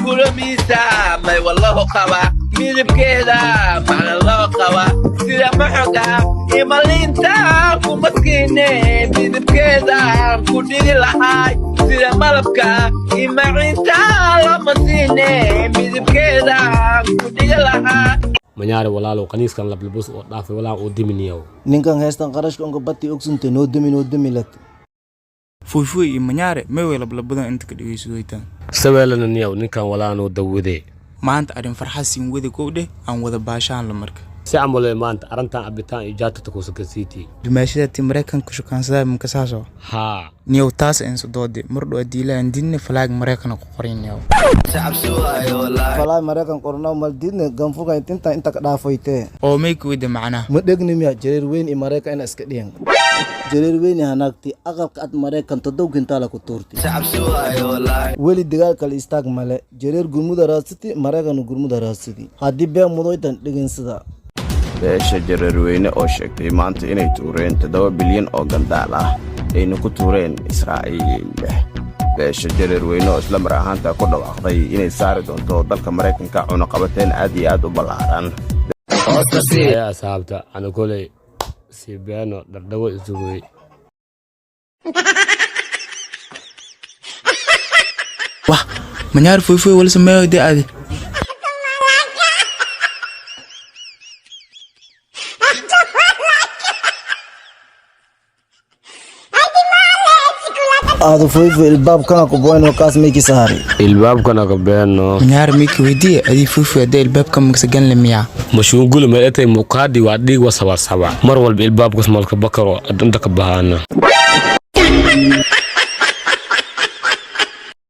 Kulamiisa may wallahu qaba, midabkeeda macna loo qaba, sida maxoga imalinta ku maskiine, midabkeeda ku dhigi lahaay, sida malabka imacinta lama siine, midabkeeda ku dhigi lahaa. Manyaare walaalow, qaniiskan lablabus oo dhaafay walaa uu diminiyow. Ninkan heestan qarashka unka bati ogsunta, noo demi, noo demi lat. Fuufuy iyo Manyaare, may way lablabadan inta ka dhegeysuwaytaan. Saweelana niyow, ninkan walaanuu dawade. Maanta arrin farxad siin wada kow dheh, aan wada baashaan la marka. Si camale maanta arrintan cabitaan iyo jaatata kuusakasiitii. Dumaashadaati Maraykanka shukaansadaa makasaaso? Haa. Niyow, taas enso doode mardhow adiilaan didne falaag Maraykana ku qorin niyow. Falaay Maraykan qornaa maldiidne, ganfuga intinta inta ka dhaafoytee. Oo may ku wada macnaha? Ma dhegni miya, Jareer Weyn iyo Maraykan ina iska dhiyan. Jareer Weyn hanaagti aqalka ad Maraykan 7 kintaala ku tuurti, weli dagaal kale istaag male. Jareer gurmuda raadsati, Maraykan gurmuda raadsati, haddii been mudoytan dhegansada. Beesha Jareerweyne oo sheegtay maanta inay tuureen 7 bilyan oo gandaal ah, ayna ku tuureen Israa'iil. Beesha Jareerweyne oo isla mar ahaanta ku dhawaaqday inay saari doonto dalka Maraykanka cunaqabateen aad iyo aad u ballaaran. Ayaa asxaabta, ana koley siibeeno dhardhawo isugay. Wah, Manyaare, Fuufuy, wala sameeyo dee adi. Aadu foyfo, ilbaabkana ku boyno, kaas mayki saari. Ilbaabkana ka beeno. Manyaare, mayka weydiiye adii Fuufuy, haddee ilbaabka maksaganle miyaa? Mashuungulu meeletay mukaadi waa dhiig wa sabarsaba, mar walba ilbaabkas malka bakaro adinta ka bahaana.